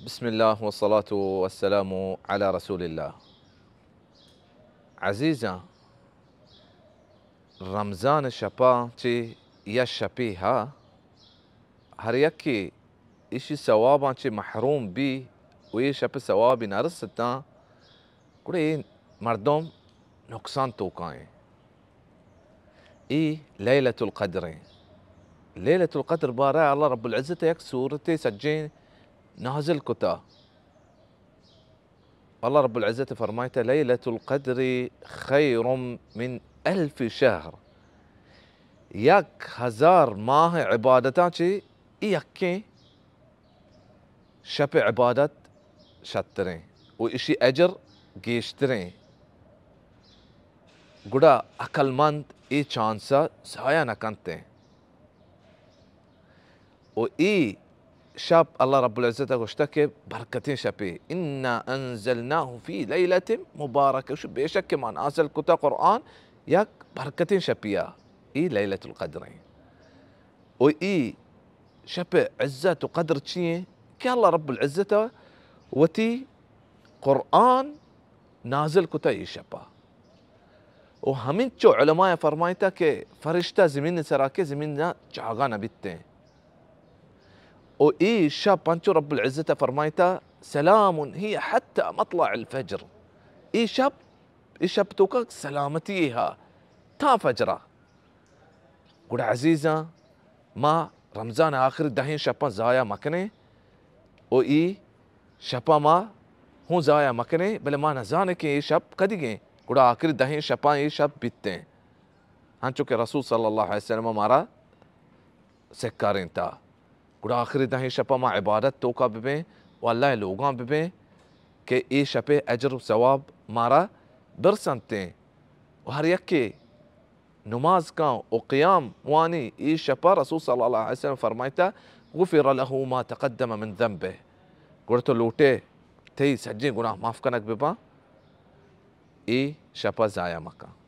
بسم اللہ والصلاة والسلام علی رسول اللہ. عزیزاں، رمضان شپاں چہ یک شپے ہا، ہر یکے ایشی ثواباں چہ محروم بی و اے شپ ثوابی نہ رستاں، گڑا اے مردم نقصان توکا ایں. اے لیلۃ القدر ایں. لیلۃ القدر بارہ اللہ رب العزت یک سورتے سجیں نازل کتا. اللہ رب العزت فرمائتا، لیلۃ القدر خیر من الف شہر. یک ہزار ماہ عبادتاں چہ اے یکیں شپ عبادت شتریں و اشی اجر گیشتریں. گڑا عقل مند اے چانس ء ضائع نہ کنت. و اے شپ اللہ رب العزت ء گوشتگ کہ برکتیں شپے، انا انزلناہ فی لیلۃ مبارکہ، بے شک کہ ما نازل کتا قرآن یک برکتیں شپیا، اے لیلۃ القدر ایں. و اے شپ عزت و قدر چی ایں کہ اللہ رب العزت ء وتی قرآن نازل کتا اے شپا. و ہمینچو علماء فرمائتا کہ فرشتہ زمین سرا کہ زمین ء چاگا نہ بیتیں. و اے شپ انچو رب العزت فرمائتا، سلام ہی حتی مطلع الفجر. اے شپ، اے شپ توکا سلامتی ہا تا فجرا. گڑا عزیزاں، ما رمضان آخری دہیں شپاں ضائع مکنیں و اے شپاں ما ہوں ضائع مکنیں، بلے ما نزانیں کہ اے شپ کدیگیں، گڑا آخری دہیں شپاں اے شپ بیتیں، ہنچو کہ رسول صلی اللہ علیہ وسلم مارا سکارینتا. گڑا آخری دہیں شپاں ما عبادت توکا ببیں و اللہ ء لوگاں ببیں کہ اے شپ ء اجر و ثواب مارا برسنتیں. و ہر یکے نماز کن و قیام وانی، اے شپا رسول صلی اللہ علیہ وسلم فرمائتا، غفر له ما تقدم من ذنبه، گڑا تو لوٹے تئی سجیں گناہ معاف کنگ بباں اے شپا ضائع مکن.